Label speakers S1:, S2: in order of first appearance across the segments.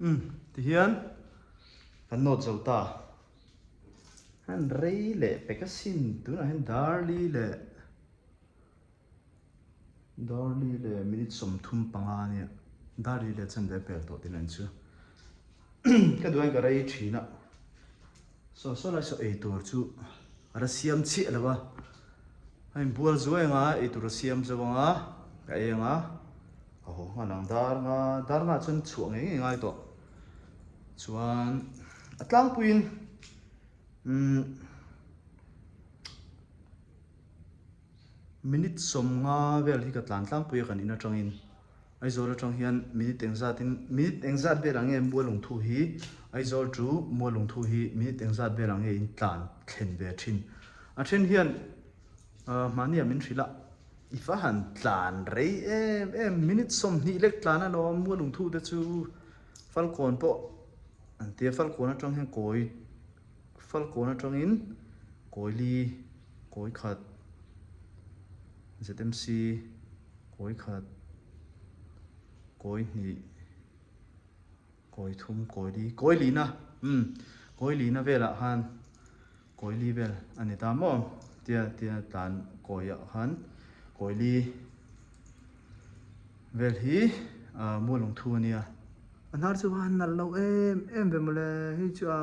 S1: Umm tihian kan nawt zo ta. Han rei leh pek asin tunah hian darli leh darli leh minute 35 a nia darli leh chan ve pel tawh tin an chu ka duh a ka rei thin a saw saw lai saw ei tur chu a la siam chiah lo a a inbual zuai anga ei tur a siam zo anga ka ei anga ka haw nghal ang dar nga dar nga chuan chhuah ngei ngei ngai tawh. Chuan a tlangpuiin umm minute 50 vel hi ka tlan tlangpui a kan in atangin Aizawl atang hian minute engzat in minute engzat velah nge Mualungthu hi Aizawl chu Mualungthu hi minute engzat velah nge in tlan thlen ve thin. A then hian ahh mahni ah min hrilh a i va han tlan rei em em minute 20 lek tlan alawm Mualungthu te chu. Falkawn pawh an tia Falkawn atang hian kawi Falkawn atangin kawi li kawi khat ZMC kawi khat kawi hnih kawi thum kawi li kawi lina umm kawi lina velah khan kawi li vel a ni ta maw tia tia tlan kawi ah khan kawi li. Vel hi ah mualung thu a nia. A hnar chu a nalh loh em em ve mawle hei chu a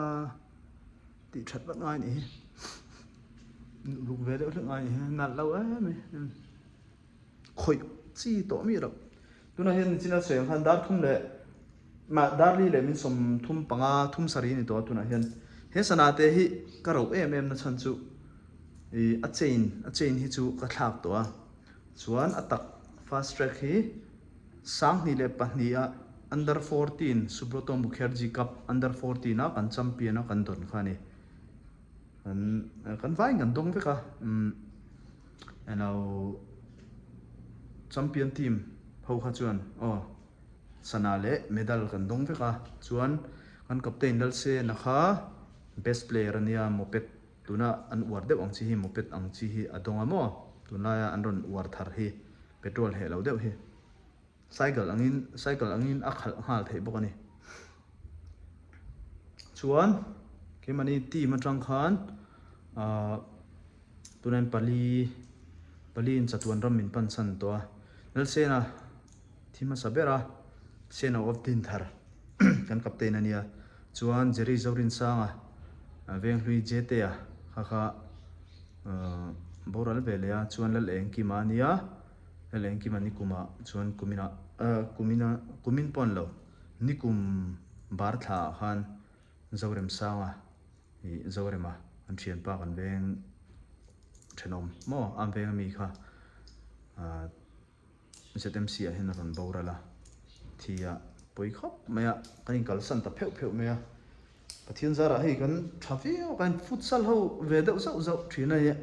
S1: tih that vat ngai a nih hi ruk ve deuh hlek ngai a nih hi nalh loh em mai khawih chi tawh mi loh tunah hian chin a sawi ang khan dar thum leh mah dar li leh min 35 37 a ni tawh a tunah hian he sana te hi ka rauh em em na chhan chu ih a chain a chain hi chu ka thlak tawh a. Chuan a tak fast track hi 2002 ah under 14 Subroto Mukherjee Cup under 14 a kan champion a kan dawn kha a ni. Kan kan vaiin kan dawng vek a umm elo champion team ho kha chuan aw sana leh medal kan dawng vek a chuan kan captain Lalsena kha best player a nia moped Tuna an uar deuh ang chi hi moped ang chi hi a dawng a maw? Tunlaia an rawn uar thar hi petrol heh lo deuh hi cycle angin cycle angin a khalh nghal theih bawk a ni. Chuan keimahni team atang khan ahh tunah pali pali in chatuan ram min pan chhan tawh a Lalsena thi hmasa ber a Sena of Dinthar kan captain a nia. Chuan Jerry Zorinsanga Venghlui Jetea kha kha boral ve leh a, chuan Lal Engkima a nia, Lal Engkima nikumah chuan kuminah kumina kumin pawh a ni lo, nikum bar thlaah khan Zoremsanga ih Zorema an thianpa kan veng thenawm maw a veng ami kha. ZMC ah hian a rawn boral a, thi a pawi khawp mai a, kan inkalsan ta pheuh pheuh mai a, Pathian zarah hei kan tha viau a, kan futsal ho ve deuh zauh zauh thin a nia,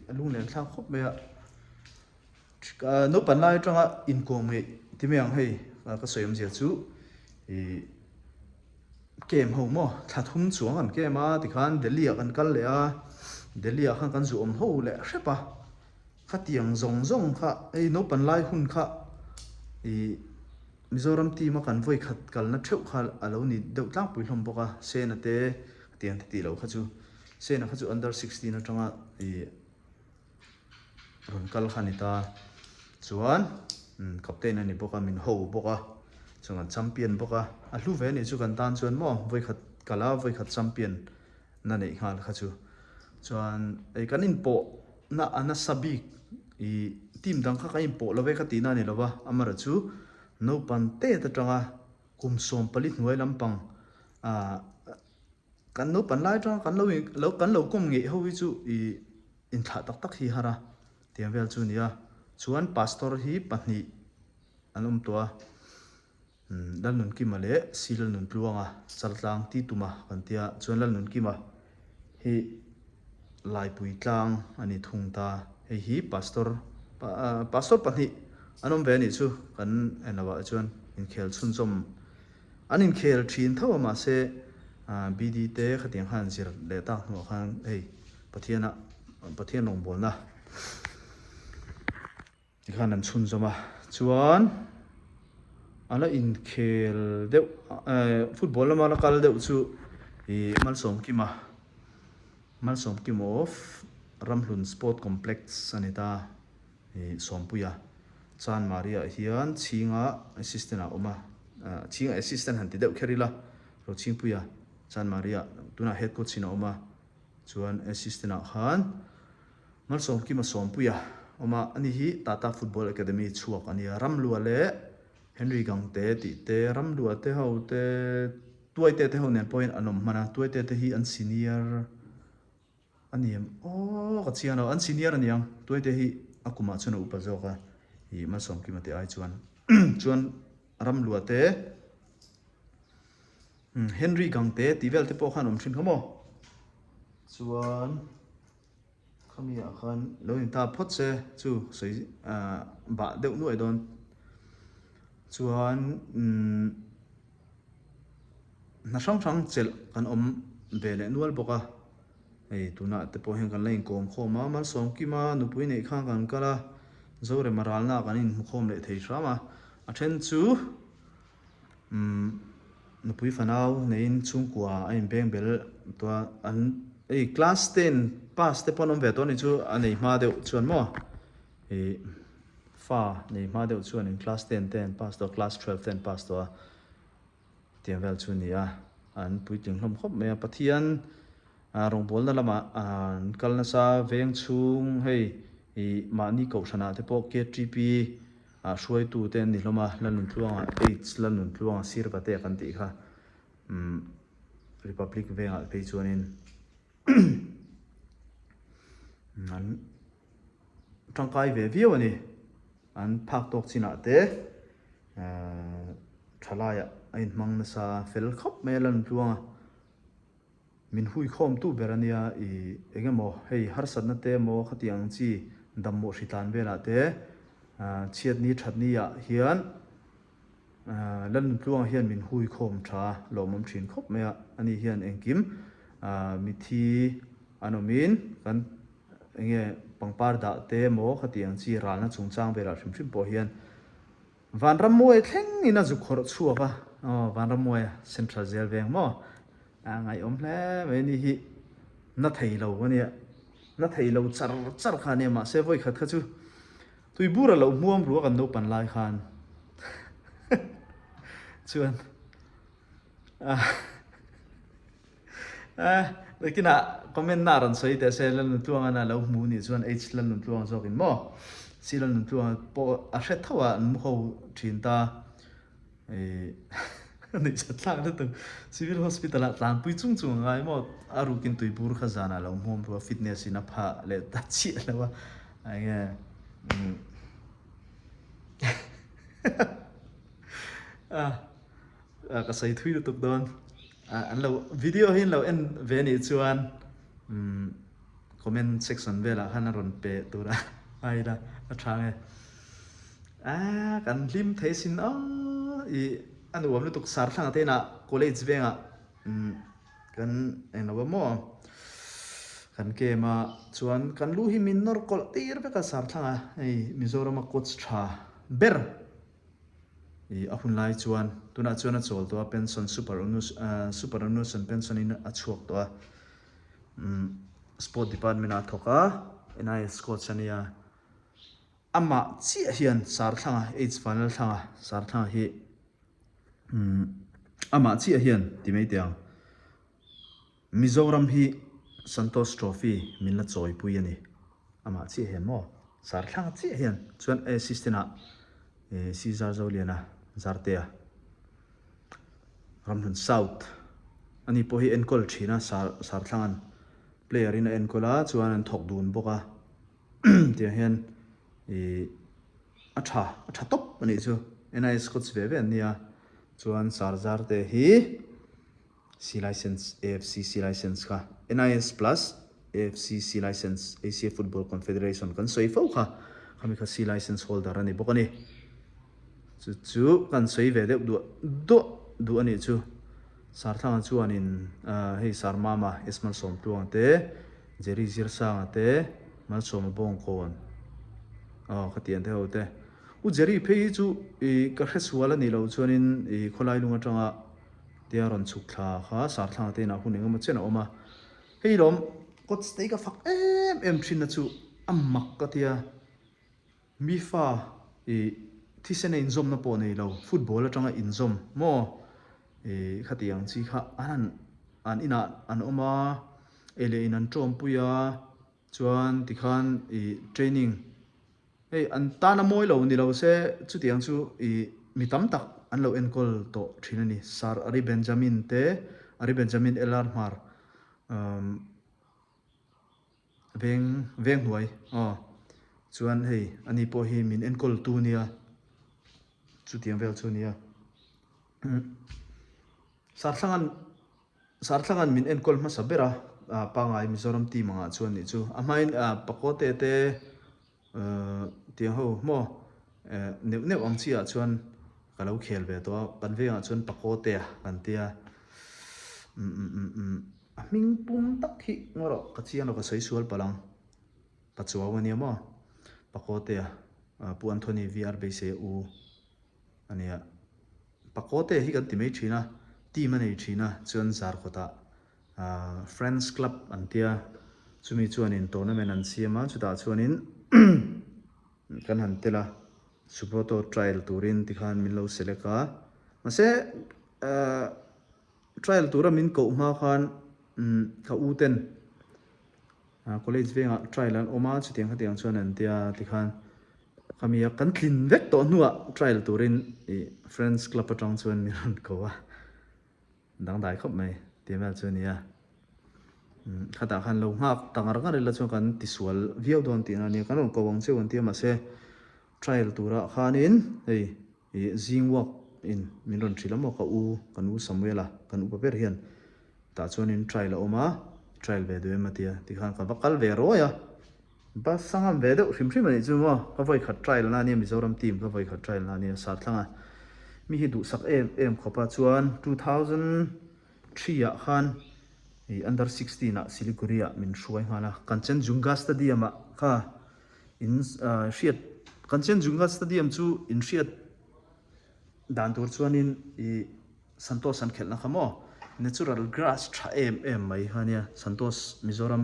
S1: a lunglen thlak khawp mai a, naupang lai atanga inkawm ngeih ti mai ang hei ka sawi awmzia chu ih camp ho maw thla thum chuang kan camp a tikhan Delhi ah kan kal leh a, Delhi ah khan kan zu awm ho leh hrep a. Khatiang zawng zawng kha hei naupang lai hun kha ih Mizoram team a kan vawi khat kalna theuh kha a lo ni deuh tlangpui hlawm bawk a, Sena te khatiang te tih loh kha chu Sena kha chu under 16 atanga ih rawn kal kha a ni ta chuan captain a ni bawk a min ho bawk a chuan kan champion bawk a, a hlu ve a nih chu kan tan chuan maw vawi khat kal a vawi khat champion na neih nghal kha chu chuan ei kan inpawh na a nasa bik ih team dang kha kan inpawh lo ve ka tihna a ni lo va amaherawh chu naupang tet atanga kum 14 hnuai lampang ah kan naupang lai atanga kan lo in lo kan lo kawm ngeih ho hi chu ih inthlah tak tak hi har a tiang vel chu a ni a chuan pastor hi pahnih an awm tawh a. Lalnunkima leh Si Lalnuntluanga Chaltlang ti tuma kan tia chuan Lalnunkima hi Laipui tlang a ni thung ta. Hei hi Pastor Pastor pahnih an awm ve a nih chu kan en lo ah chuan inkhel chhunzawm an inkhel thin tho a mahse BD te khatiang khan an zir leh tak hnuah khan hei Pathiana Pathian rawngbawlna Tikhan an chhunzawm a, chuan A la inkhel deuh football lama la kal deuh chu ih Malsawmkima Malsawmkima of Ramhlun Sport Complex a ni ta ih Sawmpuia Chanmari ah hian chhinga assistant ah a awm a chhinga assistant han ti deuh kher ila Rochhingpuia Chanmari ah tunah head coach in a awm a chuan assistant ah khan Malsawmkima Sawmpuia awm a, ani hi Tata Football Academy chhuak a nia. Ramlua leh Henry Gangte tih te, Ramlua te ho te, Tuaite te ho nen pawhin an awm hman a, Tuaite te hi an senior a ni em? Aw ka chiang lo, an senior a niang, Tuaite hi a kumah chuan a upa zawk a, ih Malsawmkima te ai chuan chuan Ramlua te Henry Gangte tih vel te pawh khan awm thin kha maw? Chuan. Khami ah khan lo in ta phawt se chu sawi ah bah deuh nuai dawn chuan umm hna hrang hrang chelh kan awm ve leh nual bawk a hei tunah te pawh hian kan la inkawm khawm a Malsawmkima nupui neih khan kan kal a Zorema ralna ah kan inhmu khawm leh thei hram a a then chu. Umm nupui fanau neiin chhungkua a inbeng bel tua an hei class ten pass te pawh an awm ve tawh a ni chu a nei hma deuh chuan maw ih fa nei hma deuh chuan in class ten te an pass tawh a class twelve te an pass tawh a tiang vel chu a ni a an puitling hlawm khawp mai a Pathian ah rawngbawlna lamah an kal nasa veng chhung hei ih mahni kohhranah te pawh K_T_P. Ah hruaitu te an ni hlawm a, Lalnuntluanga Aids Lalnuntluanga sirva te kan tih kha umm Republic vengah phei chuanin an tangkai ve viau a ni, an phak tawk chinah te ahh thalaiah a inhmang nasa fel khawp mai a Lalnuntluanga. Min hui khawmtu ber a nia i eng emaw hei harsatna te emaw khatiang ang chi dammawh hritlan velah te chhiatni thatni ah hian Lalnuntluanga hian min hui khawm tha lawmawm thin khawp mai a, ani hian engkim mithi an awmin kan eng nge pangpar dah te emaw khatiang chi ralna chungchang velah hrim hrim pawh hian Vanrammuai thleng in a zu khawrh chhuak a, aw Vanrammuai a Central zel veng maw? A ngaihawm hle mai ani hi na thei lo a nia, na thei lo char char kha a nia mahse vawi khat kha chu tuibur a lo hmuam ru a kan naupan lai khan chuan A nakinah comment na rawn sawi teh se Lalnuntluanga na lo hmu nih chuan H Lalnuntluanga zawkin maw C Lalnuntluanga pawh a hre tho a an mu ho thin ta ih nuih chat thlak lutuk Civil Hospital ah tlanpui chung chung a ngai maw a rukin tuibur kha zanah lo hmuam ru a fitness in a phah leh ta chiah lo a enge umm a. Ka sawi thui lutuk dawn. An lo video hi an lo en ve anih chuan comment section velah khan a rawn pe tur a a ila a tha nge. A kan hlim thei sin aw i a nuam lutuk Sarthlanga te inah college vengah kan eng lo a maw kan game a chuan kan lu hi min nawr kawlh tir vek a Sarthlanga hei Mizorama coach tha ber. Ih a hun lai chuan tunah chuan a chawl tawh a pension super superannuation pension in a chhuak tawh a umm sport department ah a thawk a NIS coach a nia amah chiah hian Sarthlanga H Vanlalthlanga Sarthlanga hi umm amah chiah hian ti mai teh ang. Mizoram hi Santosh Trophy min la chawipui a ni. Amah chiah hian maw? Sarthlang chiah hian chuan assistant ah Caesar Zoliana Zartea Ramhlun South ani pawh hi enkawl thin a Sarthlangan player in a enkawl a chuan an thawk dun bawk a tiang hian ih a tha a tha tawp a nih chu NIS coach ve ve an nia chuan Sarzarte hi C License, AFC C License kha NIS plus AFC C License, Asia Football Confederation kan sawi fo kha, khami kha C License holder a ni bawk a ni. Chu chu kan sawi ve deuh duah duah duh a nih chu. Sarthlanga chuanin hei Sarmama, S Malsawmtluanga te, Jerry Zirsanga te, Malsawma Bawngkawn, aw khatiang te ho te. U Jerry phei hi chu ih ka hre sual a nih loh chuanin ih khawlai lung atanga tia rawn chhuk thla kha Sarthlanga te inah hun engemaw chen a awm a. Hei lawm coach te hi ka fak em em thin na chu a mak ka tia. Mi fa ih thisena inzawmna pawh nei lo football atanga inzawm maw ih khati ang chi kha an han an inah an awm a ei leh in an tawmpui a chuan tikhan ih training hei an tan a mawi lo ni lo se chutiang chu ih mi tam tak an lo enkawl tawh thin a ni Sir Ari Benjamin te Ari Benjamin LR Hmar umm. Veng veng hnuai aw chuan hei ani pawh hi min enkawl tu nia chutiang vel chu nia Sarthlangan Sarthlangan min enkawl hmasa ber a pangai Mizoram team angah chuan nih chu a hmain Pakote te Tiang ho maw neuh neuh ang chiah chuan ka lo khel ve tawh a, kan vengah chuan Pakotea kan tia a hming pum tak hi ngaw rawh ka chiang lo ka sawi sual palh ang, Pachuau ania maw Pakotea Pu Anthony VR beisei a u ania Pakotea hi kan ti mai thin a, team a nei thin a chuan Zarkawtah Friends Club an tia, chumi chuanin tournament an siam a, chutah chuanin kan han tel a, Subroto trial turin tikhan min lo select a, mahse trial tura min koh hma khan ka u ten college vengah trial an awm a, chutiang khatiang chuan an tia tikhan khami a kan tlin vek tawh hnuah trial turin Friends Club atang chuan min rawn ko a. Dangdai khawp mai tih vel chu a ni a, khatah khan lo nghak ta ngar ngar ila chuan kan tisual viau dawn tihna a nia, kan rawn ko ang cheu an ti a mahse trial turah khanin hei ih zing walk in min rawn hrilh a maw ka u kan u Samuela kan upa ber hian tah chuanin trial a awm a trial ve duh em a tia tikhan ka va kal ve ruai a. Bus a ngam ve deuh hrim hrim a nih chu maw, ka vawi khat trial na ania Mizoram team ka vawi khat trial na ania Sarthlang a mi hi duhsak em em khawp a chuan 2003 ah khan ih under 16 ah Siliguri ah min hruai nghal a Kanchenjunga stadium ah kha in hriat Kanchenjunga stadium chu in hriat dan tur chuanin ih Santos an khelhna kha maw natural grass tha em em mai kha ania Santos Mizoram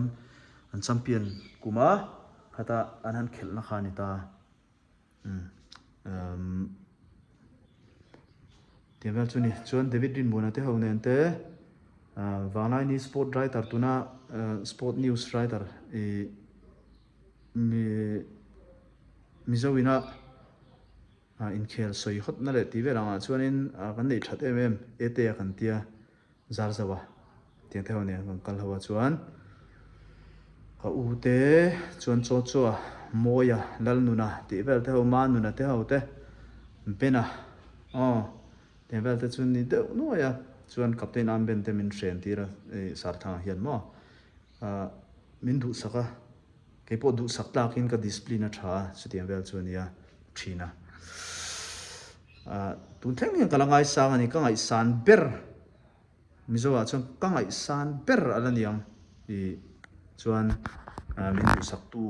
S1: an champion kum a khata an han khelhna kha a ni ta umm tiang vel chu a ni chuan David Rinmuana te ho nen te Vanglaini sport writer tuna sport news writer ih mi Mizo ina. Inkhel sawi hawtna leh tih vel angah chuanin kan neih that em em e te a kan tia zar zauh a tiang te ho nen kan kal ho a chuan ka u te chuan chaw chaw a Mawia Lalnuna tih vel te ho Manuna te ho te Bena aw tiang vel te chu ni deuh nuai a chuan Captain Amben te min hren tir a Sarthanga hian maw min duhsak a. Kei pawh duhsak tlakin ka discipline a tha a, chutiang vel chu a nia thin a. Tun thleng hian ka la ngaisang a ni, ka ngaihsan ber Mizoah chuan ka ngaihsan ber a la ni ang tih chuan min duhsaktu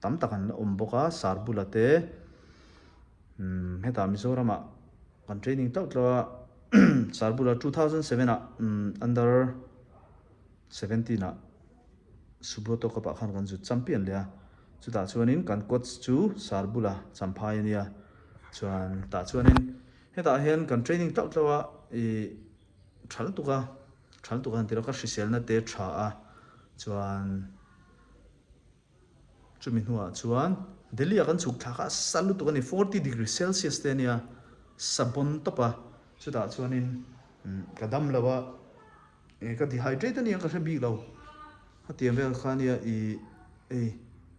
S1: tam tak an la awm bawk a, Sarbula te hetah Mizoramah kan training tauh tauh a, Sarbula 2007 ah under 17 ah Subroto Cup ah khan kan zut champion leh a, chutah chuanin kan coach chu Sarbula Champhai a nia, chuan tah chuanin hetah hian kan training tlauh tlauh a ih tha lutuk a, tha lutuk a han ti lo ka hriselna te tha a, chuan chumi hnuah chuan Delhi ah kan chhuk thlak a, sa lutuk a ni 40 degree celsius te a nia, sa bawn tawp a, chutah chuanin ka dam lo a. Eng ka dehydrate a nia ka hre bik lo khatiang vel kha nia i ei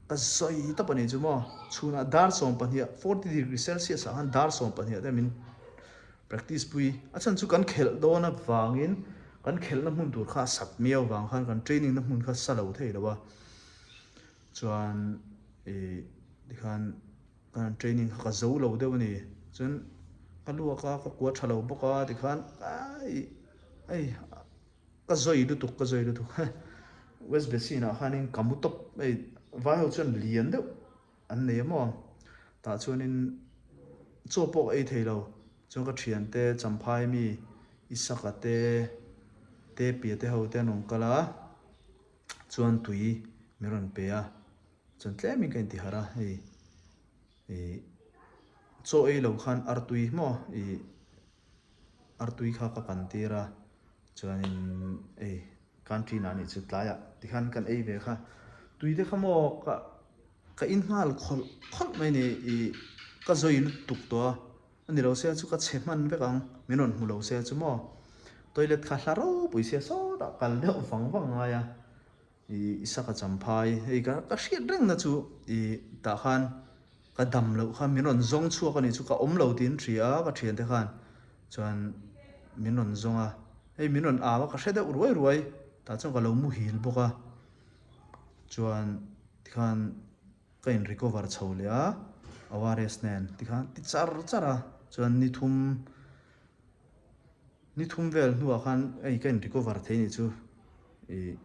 S1: ka zawi tawp a nih chu maw chhunah dar 12 40 degree celsius ah khan dar 12 te min practice pui a chhan chu kan khelh dawn avangin kan khelhna hmun tur kha a sat miau vang khan kan training na hmun kha sa lo thei lo a chuan i tikhan kan training kha ka zo lo deuh a ni chuan ka luak a ka kua tha lo bawk a tikhan ai Hei ka zawi lutuk ka zawi lutuk West Basin ah khanin ka mu tawp hei vai ho chuan lian deuh an nei a maw tah chuanin. Chaw pawh ka ei thei lo. Chuan ka thiante Champhai mi Isaka te, Tepia te ho te an rawn kal a, chuan tui min rawn pe a, chuan tlemin ka intiharh a, hei ih chaw ei lo khan artui maw ih artui kha ka kan tir a, chuanin ei canteen ah nih chu tlaiah tikhan kan ei ve kha, tui te kha maw ka ka in nghal khawlh khawlh mai ni ih ka zawi lutuk tawh a. A ni lo se chu ka chhe hman vek ang, min rawn hmu lo se chu maw. Toilet kha hla ropui sia sawtah kal deuh vang vang ngai a, ih Isaka Champhai hei ka ka hriat reng na chu ih tah khan ka dam loh kha min rawn zawng chhuak a ni chu ka awm lo tiin hria a ka thiante khan chuan min rawn zawng a, hei min rawn au a ka hre deuh ruai ruai tah chuan ka lo muhil bawk a chuan tikhan. Ka in recover chho leh a, ORS nen tikhan ti char char a, chuan ni thum ni thum vel hnuah khan hei ka in recover thei nih chu ih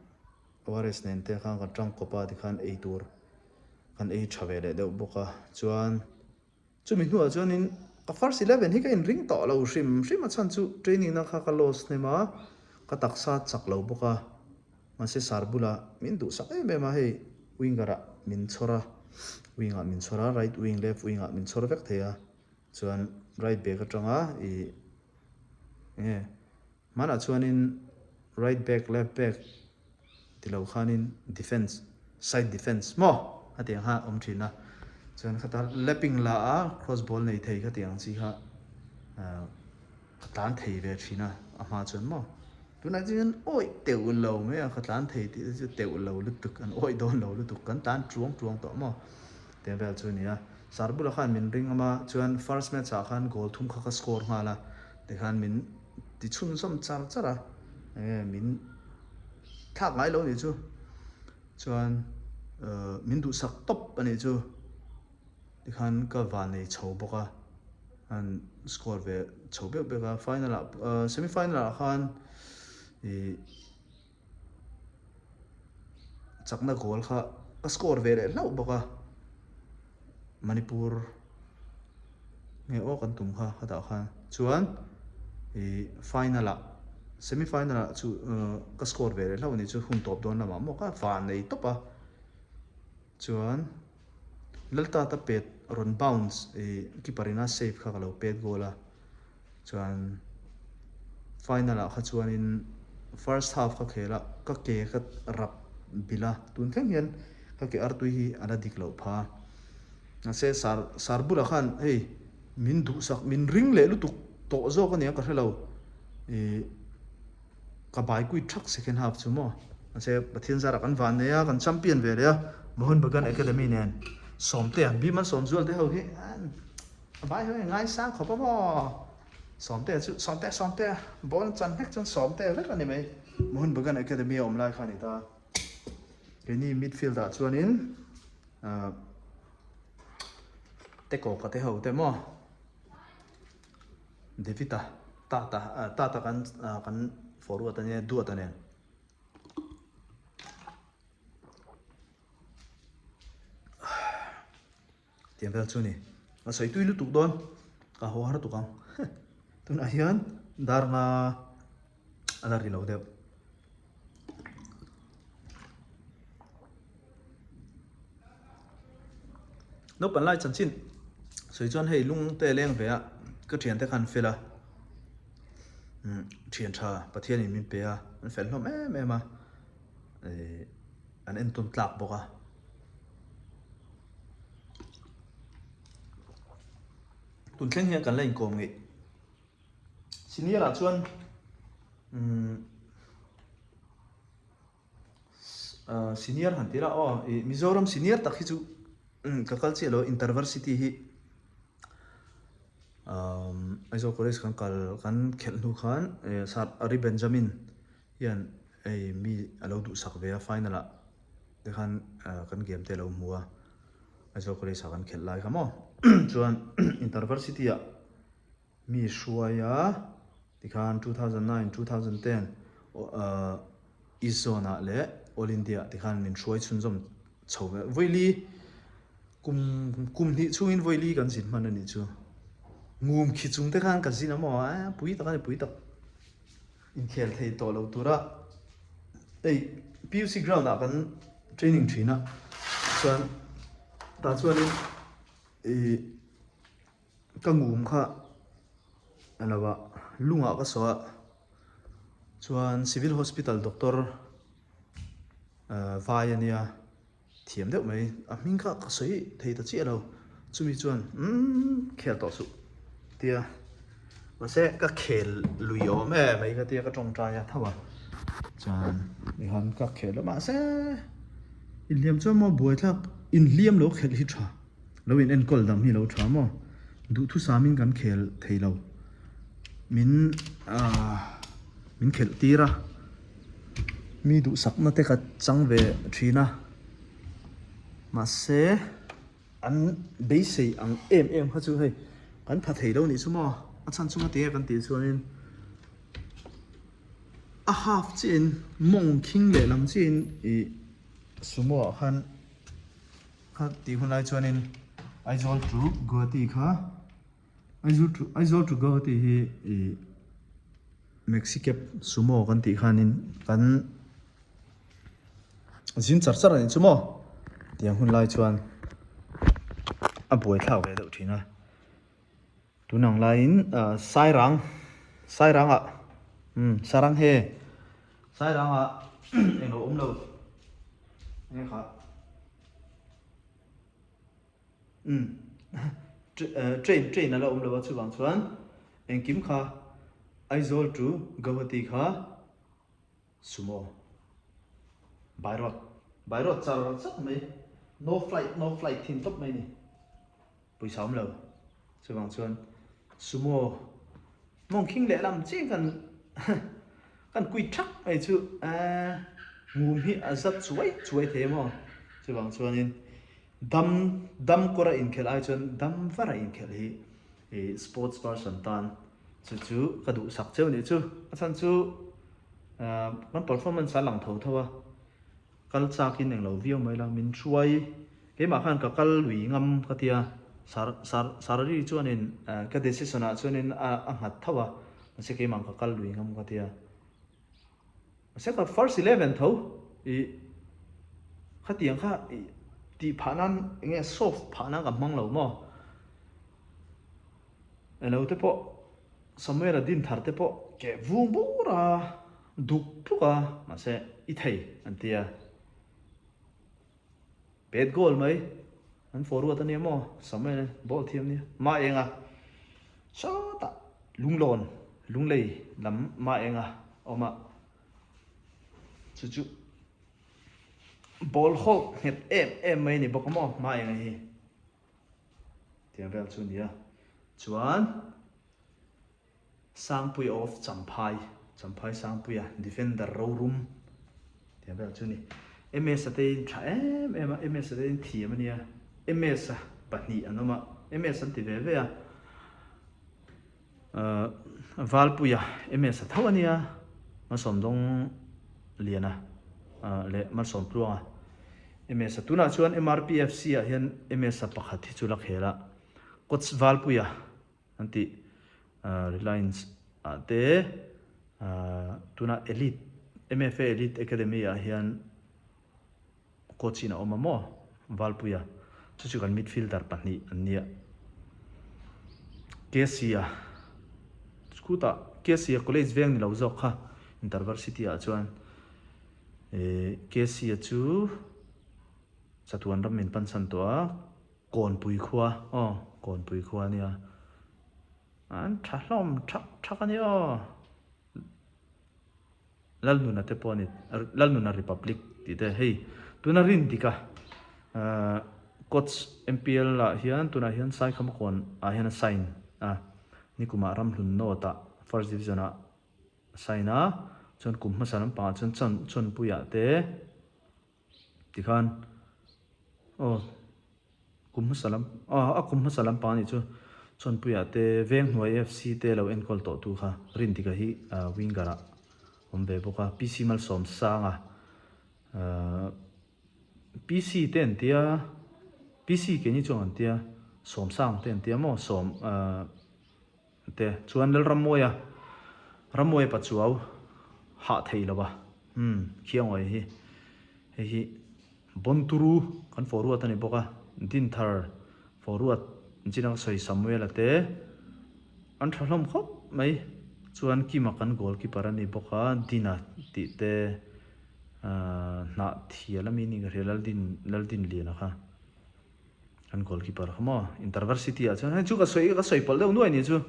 S1: ORS nen te khan kan tang kawp a tikhan ei tur kan ei tha ve leh deuh bawk a, chuan chumi hnuah chuanin ka first 11 hi ka in ring tawh lo hrim hrim a chhan chu training na kha ka loss hnem a, ka taksa chak lo bawk a. Mahse sar bulah min duhsak em em a, hei winger ah min chhawr a, wing ah min chhawr a, right wing left wing ah min chhawr vek thei a, chuan right back atanga ih enge hmanah chuanin right back left back ti lo khanin defence side defence maw a tih ang kha a awm thin a, chuan khata lapping la a cross ball nei thei kha tih ang chi kha ah. Ka tlan thei ve thin a, a hma chuan maw tunah chuan awih teuh lo mai a, ka tlan thei tih te chu teuh lo lutuk, an awih dawn lo lutuk, kan tlan tuang tuang tawh maw tih vel chu a ni a. Sar bulah khan min ring awm a, chuan first match ah khan goal thum kha ka score nghal a, tikhan min ti chhunzawm char char a, enge min thlak ngai lo nih chu, chuan min duhsak tawp a nih chu. Tikhan ka van nei chho bawk a, an score ve chho beuh beuh a, final ah semi final ah khan ih chakna goal kha ka score ve leh hlauh bawk a, Manipur nge aw kan tum kha khatah khan chuan ih final ah semi final ah chu ka score ve leh hlauh a ni chu hun tawp dawn lamah maw ka van nei tawp a. Chuan Laltata pet rawn bounce ih keeper in a save kha ka lo pet goal a, chuan final ah kha chuanin first half ka khel a, ka ke ka rap bilh a, tun thleng hian ka ke artui hi a la dik loh pha. Mahse sar sar bulah khan hei min duhsak min ring leh lutuk tawh zawk ania ka hre lo ih. Ka bai kuit thak second half chu maw. Mahse Pathian zarah kan van nei a, kan champion ve leh a, Mohun Bagan Academy nen Sawmte an bim a, Sawmzual te ho hi a vai ho hi a ngaisang khawp a maw. Sawmte chu Sawmte Sawmte ball an chan hlek chuan Sawmte vek a ni mai. Mohun Bagan Academy a awm lai kha a ni ta. Keini midfield ah chuanin Tekawka te ho te maw. David-a Tata Tata kan kan forward a nia duat a nen. Tiang vel chu ni. A sawi tui lutuk dawn. Ka haw har tuk ang. Tunah hian dar nga a la ri lo deuh. Naupang lai chanchin sawi chuan hei lung te leng ve a ka thiante khan fel a umm thian tha Pathian in min pe a an fel hlawm em em a ihh an entawn tlak bawk a. Tun thleng hian kan la inkawm ngeih senior ah chuan umm. Senior han tih la aw ih Mizoram senior tak hi chu ka kal chiah lo Intervarsity hi Aizawl college kan kal kan khelh hnu khan Sir Ari Benjamin hian hei mi a lo duhsak ve a final ah te khan kan game te a lo hmu a Aizawl college ah kan khelh lai kha maw chuan Intervarsity ah Mi hruai a, tikhan 2009, 2010 East Zone ah leh All India ah tikhan min hruai chhunzawm chho ve. Vawili kum kum hnih chhungin vawili kan zin hman a nih chu. Ngum khi chung te khan ka zin a maw a pui tak a ni pui tak inkhel thei tawh lo tura hei PUC ground ah kan training thin a chuan tah chuanin ih ka ngum kha a lo a lungah ka sawh a chuan civil hospital doctor vai a nia. Thiam deuh mai, a hming kha ka sawi thei ta chiah lo, chumi chuan umm khel tawh suh tia mahse ka khel lui awm em mai ka tia ka tawngtai a tho a, chuan nihan ka khel a mahse inhliam chuan maw buaithlak inhliam lo khelh hi tha lo in enkawl dam hi lo tha maw duhthusam in kan khel thei lo min ahh min khelh tir a. Mi duhsakna te ka chang ve thin a, mahse an beisei ang em em kha chu hei kan pha thei lo nih chu maw, a chhan chunga tinge kan tih chuanin a half chiahin mawng khing lehlam chiahin ih sumo ah khan kha tih hun lai chuanin Aizawl to Guwahati kha Aizawl to Aizawl to Guwahati hi ih. Maxi cab sumo kan tih khanin kan zin char char a nih chu maw tiang hun lai chuan a buai thlak ve deuh thin a tunang laiin ah sairang sairang ah umm sarang he sairang ah englo awm lo enge kha. Umm train train a la awm lo a chuvang chuan engkim kha Aizawl to Guwahati kha sumo by road by road char char mai no flight no flight thin tawp mai a ni pawisa awm lo chuvang chuan sumo mawng khing lehlam chiang kan kan kuit thak mai chu eee ngum hi a zat chuai chuai thei a maw chuvang chuanin. Dam dam kawra inkhelh ai chuan dam vara inkhelh hi ih sports person tan chu chu ka duhsak cheu nih chu. A chhan chu ah kan performance a lang tho tho a, kal chakin englo viau mai la min hruai keimah khan ka kal lui ngam ka tia sar sar sarari chuanin ah ka decision ah chuanin a a nghat tho a mahse keimah ka kal lui ngam ka tia. Mahse ka first 11 tho i khatiang kha i tih phah nan enge soft phah nan ka hmang lo maw elo te pawh Samuel-a din thar te pawh keh vung bur a duk tluk a mahse i thei an ti a pet goal mai an forward ania maw Samuel-a ball thiam nia mah enga sawtah Lunglawn Lunglei lam mah enga awm a chu chu ball hawk nghet em em mai a ni bawk a maw mah enga hi tiang vel chu a ni a chuan Sangpuia of Champhai Champhai Sangpuia defender rorum tiang vel chu a ni MS-a te in tha em em a MS-a te in thiam a nia MS-a pahnih an awm a MS an ti ve ve a. Valpuia MS a tho a nia, Malsawmdawng Liana leh Malsawmtluanga MS a. Tunah chuan MRPFC ah hian MS a pakhat hi chu la khel a, Coach Valpuia an tih Reliance ah te tunah Elite MFA Elite Academy ah hian Coach in a awm a maw? Valpuia, chu chu kan midfielder pahnih an nia. Kesia, khutah Kesia college veng ni lo zawk kha Intervarsity ah chuan eh Kesia chu chatuan ram min pansan tawh a, Kawnpui khua aw Kawnpui khua a nia. An tha hlawm thak thak a nia aw. Lalnuna te pawh a ni, Lalnuna Republic tih te hei tuna rin dik a coach MPL ah hian tunah hian Saikhamakawn ah hian a sign a, nikumah Ramhlun North ah first division ah a sign a, chuan kum hmasa lampangah chuan chawn chawnpuiah te tikhan aw. Kum hmasa lam ah a kum hmasa lampang anih chu Chawnpuiah te Venghnuai FC te lo enkawl tawh tu kha Rindika hi winger ah awm ve bawk a PC Malsawm Sanga ahh PC te an tia PC keini chuan an tia Sawmsang te an tia maw Sawm ahh. te chuan Lalrammawia Rammawia Pachuau hah thei lo a umm Khiangawi hi hei hi Bonturu kan forward a ni bawk a Dinthar forward chin a ka sawi Samuel-a te an tha hlawm khawp mai chuan Kima kan goalkeeper a ni bawk a Dina tih te ahh hnah thial ami ni ka hria Laldin Laldinliana kha. An goalkeeper kha maw Intervarsity ah chuan hei chu ka sawi ka sawi pawlh deuh nuai ni chu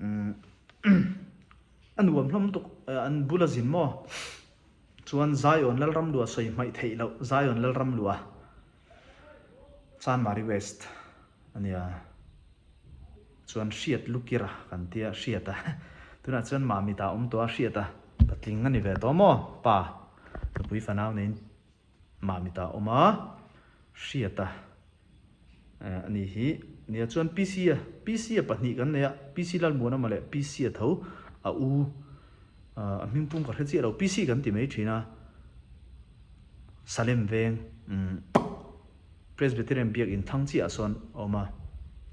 S1: umm a nuam hlawm tuk an bula zin maw chuan Zion Lalramlua sawi hmaih theih loh Zion Lalramlua Chanmari West ania chuan Hriat Lukira kan tia Hriata tunah chuan Mamita awm tawh a Hriata patling a ni ve tawh maw pa nupui fanau neiin. Mamita a awm a, Hriata a ni hi. Nia chuan PC a, PC a pahnih kan nei a, PC Lalmuanawma leh PC a tho a u a hmingpum ka hre chiah lo, PC kan ti mai thin a, Salem veng Presbyterian biak in thlang chiah ah sawn a awm a,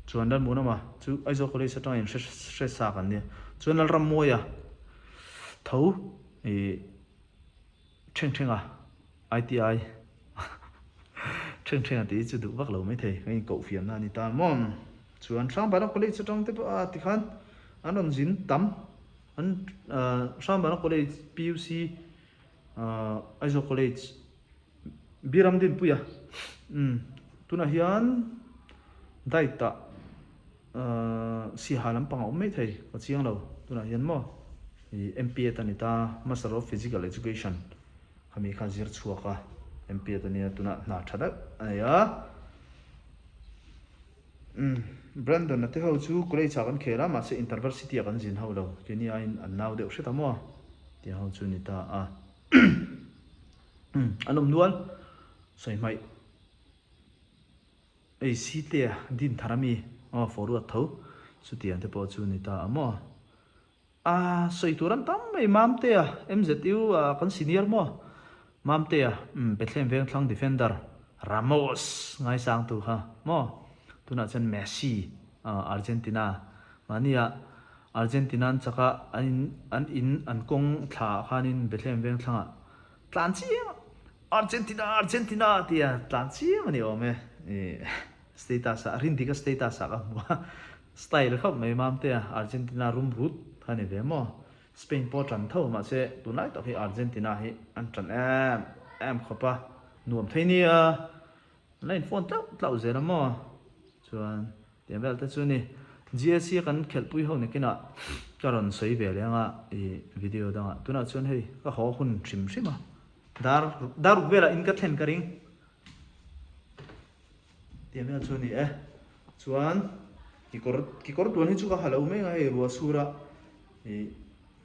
S1: chuan Lalmuanawma chu Aizawl College atanga in hre sa kan nia, chuan Lalrammawia tho ih. Ṭheng ṭhenga ITI ṭheng ṭhenga tih hi chu duh vak lo maithei ka inkoh fiamna a ni ta maw? Chuan Hrangbana College aṭang te pawh a tikhan an rawn zin tam an Hrangbana College PUC Aizawl College Biram Dinpuia umm tunah hian diet ah Siaha lampang a awm mai thei ka chiang lo tunah hian maw ih MPEd a ni ta Master of Physical Education khami kha zir chhuak a MPEd a nia tunah hna tha deuh a nei a umm Brandon a te ho chu college ah kan khel a mahse intervarsity ah kan zin ho lo keini aiin an nau deuh hret a maw tih ho chu a ni ta a umm an awm nual sawi hmaih. Ei Site a din thar ami aw forward tho chutiang te pawh chu ni ta a maw? A sawi tur an tam mai Mamtea MZU a kan senior maw? Mamtea umm Bethlehem Vengthlang defender Ramos ngaisang tu kha maw? Tunah chuan Messi Argentina mahnia Argentina an chak a an in an in an kawng thla ah khanin Bethlehem Vengthlang ah Tlan chiang Argentina Argentina tia tlan chiang a ni awm e. I status ah Rindika status ah ka hmu a. Style khawp mai Mamtea Argentina rum rut kha ni ve maw. Spain pawh tan tho mahse tunlai tak hi Argentina hi an tan em em khawp a. Nuam thei nia. An la in phone tlauh tlauh zel a maw. Chuan Tiang vel te chu ni. GSC a kan khelhpui ho nakinah ka rawn sawi ve leh anga i video dangah. Tunah chuan hei ka haw hun hrim hrim a. Dar dar ruk velah in ka thlen ka ring. Tiang vel chu ni e. Chuan kekawr kekawr tuan hi chu ka ha lo mai anga hei ruah sur a i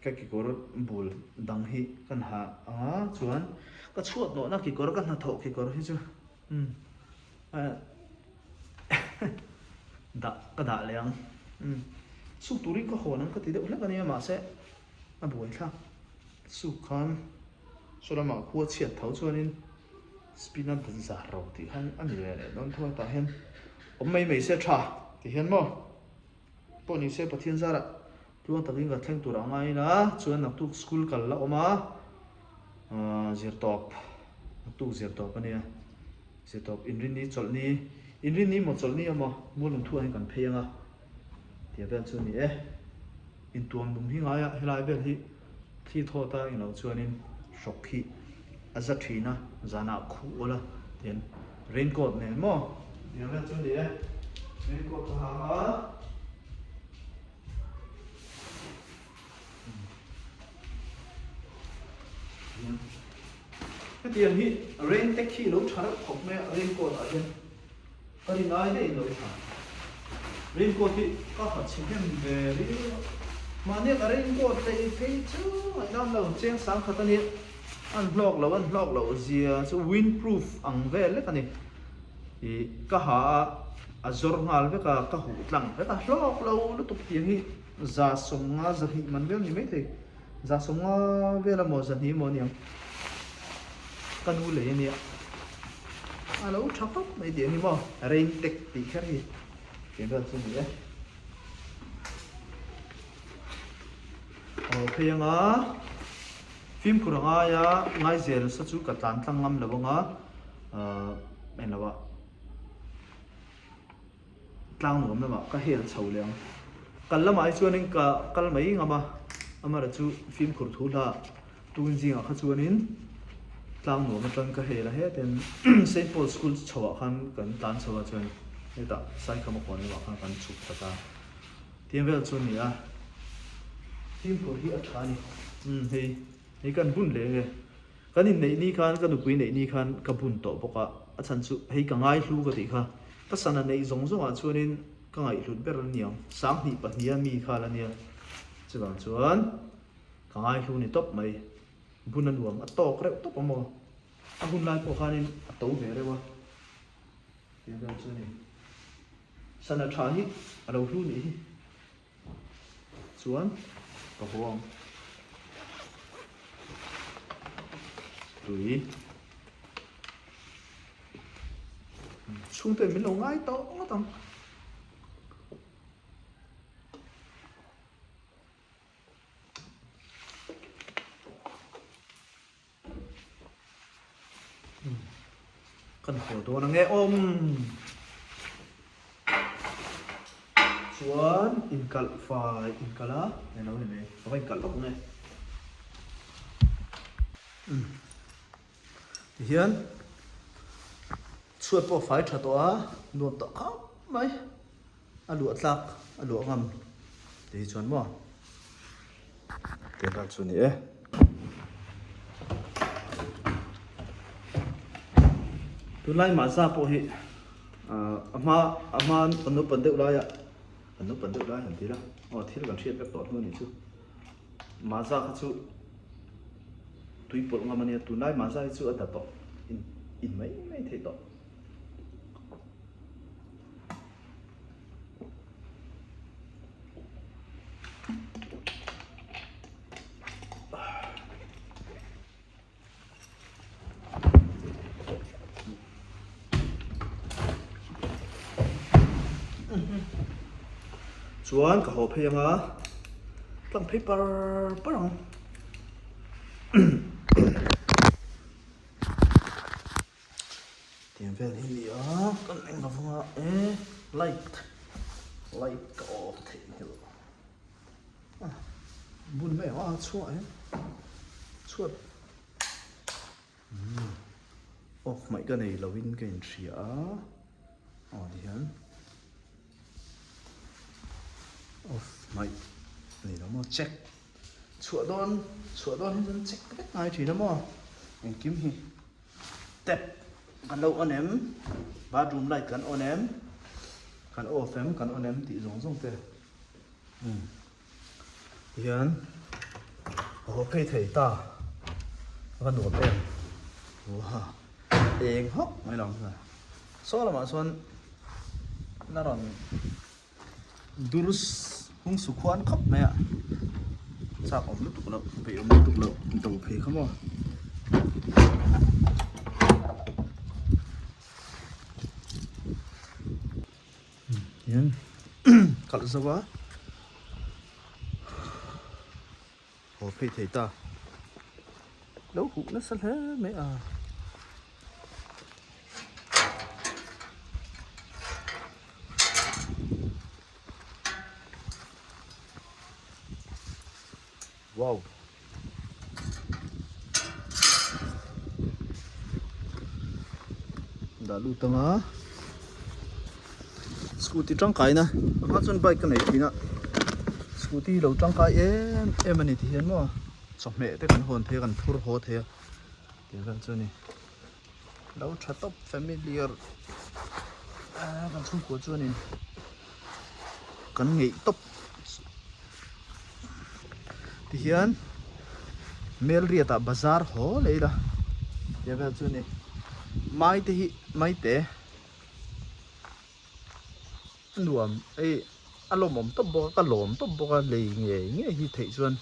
S1: ka kekawr bul dang hi kan ha anga chuan ka chhuat nawhna kekawr ka hnathawh kekawr hi chu umm. Dah ka dah leh ang. Umm suk turin ka hawn ang ka ti deuh hlek a nia mahse a buai thlak. Suk khan saw lamah khua chhiat tho chuanin spin a dan zar ro tih khan a ni ve leh dawn tho a tah hian awm mai mai se tha ti hian maw pawh ni se Pathian zarah tluang takin ka thleng tur a ngai ila chuan naktuk school kal la awm a ahh zirtawp naktuk zirtawp a nia. Zirtawp inrinni chawlhni, inrinni maw chawlhni emaw mualung thuah hian kan phei ang a tih vel chu a ni e. Intuam lum hi ngai a, helai vel hi thli thawt a englo chuanin hrawk hi a za thin a, zanah khuh awl a tian raincoat nen maw tih vel chu a ni e. Raincoat ka hang a. Hetiang hi rain tag hi lo tha reuh khawp mai a rain coat ah hian ka rin ai daih in lo tha. Rain coat hi ka ha chhe hnem ve riau a, mahnia ka rain coat lei phei chu ngaihnam lo cheng sang khat a nia, an hlawk lo an hlawk loh zia chu wind proof ang vel lek a ni. Ih ka ha a a zawr nghal vek a ka huh tlang vek a hlawk lo lutuk tiang hi. 150 200 man vel ni maithei 150 vel emaw 200 emaw aniang ka nu lei ania a lo tha khawp mai tih a ni maw rain tag tih kher hi tih vel chu a ni e. Haw phei anga fimkhur a ngai a, ngai zel sa chu ka tlan tlang ngam lo anga ahh englo ah tlang nuam lamah ka hel chho leh ang. Kal lamah hi chuanin ka kal mai ngam a, amaherawh chu fimkhur thu hla tun zingah kha chuanin tlang nuam atang ka hel a hetin Saint Paul School chho ah khan kan tlan chho a chuan hetah Saikhama kawn lamah khan kan chhuk thla ta. Tiang vel chu a ni a, fimkhur hi a tha a ni. Umm hei hei kan bun leh nge kan inneih ni khan ka nupui neih ni khan ka bun tawh bawk a, a chhan chu hei ka ngaihlu ka tih kha ka sana neih zawng zawngah chuanin ka ngaihhlut ber a ni ang, sanghnih pahniha mi kha la nia chuvang chuan ka ngaihlu ni tawp mai, bun a nuam a tawk reuh tawp a maw, a hun lai pawh khanin a to ve reuh a tiang vel chu a ni. Sana tha hi a lo hlu nih hi chuan ka haw ang. Tui chhungte min lo ngai tawh ngawt ang. Kan haw dawn ange awm chuan inkalh fai inkalh a eng lo ni mai ka va inkalh lawk ange tihian chhuat pawh fai tha tawh a nuam tawh khawp mai a luah tlak a luah ngam tih hi chuan maw tih chu a ni e. Tunlai mahza pawh hi a hma a hma kan naupan deuh laia kan naupan deuh lai han ti ila aw thil kan hriat vek tawh hnu a nih chu mahza kha chu tui pawlh ngam a nia tunlai mahza hi chu a da tawh in in mai mai theih tawh. Chuan ka haw phei anga tlang phei par par ang. Tiang vel hi ni a kan eng avanga e light light ka off theih hmel a bun mai ang a chhuah em chhuat umm off hmaih ka nei lo in ka inhria a aw ti hian off hmaih nei lo maw check chhuah dawn chhuah dawn hi chuan check vek ngai thin a maw engkim hi. Tap kan lo on em, bathroom light kan on em, kan off em, kan on em tih zawng zawng te umm tihian a haw phei thei ta a va nuam em uha eng hawk mai lo ang chuan saw lamah chuan la rawn. Durus hung su khuan khawp mai a, chak awm lutuk loh, peih awm lutuk loh do phei kha maw. Hian kalh zo a haw phei thei ta lo huh nasa hle mai a. Wow. Dah lut anga scooty tangkai na a hma chuan bike ka nei thin a scooty lo tangkai em em a ni ti hian maw chawhmeh te kan hawn thei a kan phur haw thei a tih vel chu a ni. Lo tha tawp familiar kan chhungkua chuanin kan ngeih tawp tihian Melriat ah bazar haw leh ila tih vel chu a ni mai te hi mai te nuam hei a lawmawm tawp bawk a ka lawm tawp bawk a lei ngei ngei hi theih chuan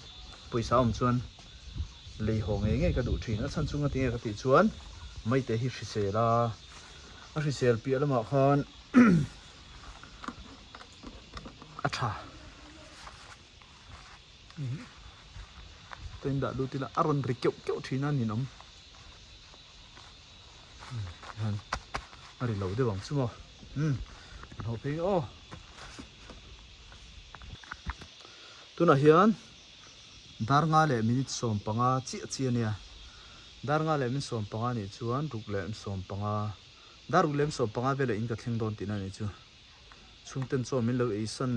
S1: pawisa awm chuan lei haw ngei ngei ka duh thin a chhan chu ngatinge ka tih chuan maite hi hrisel a a hrisel piah lamah khan a tha. Ta in dah lut ila a rawn ri keuh keuh thin a ninawm. Hian a ri lo deuh ang chu maw. Umm an haw phei aw. Tunah hian dar nga leh minute 15 chiah chiah a nia. Dar nga leh minute 15 nih chuan ruk leh 15 dar ruk leh 15 velah in ka thleng dawn tihna a nih chu. Chhungten chaw min lo eisan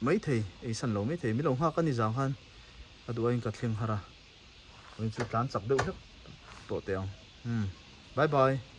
S1: maithei eisan lo maithei min lo nghak a ni zang khan a duh aiin ka thleng har a. Vawiin chu tlan chak deuh hlek tawh teh ang. Umm bye bye.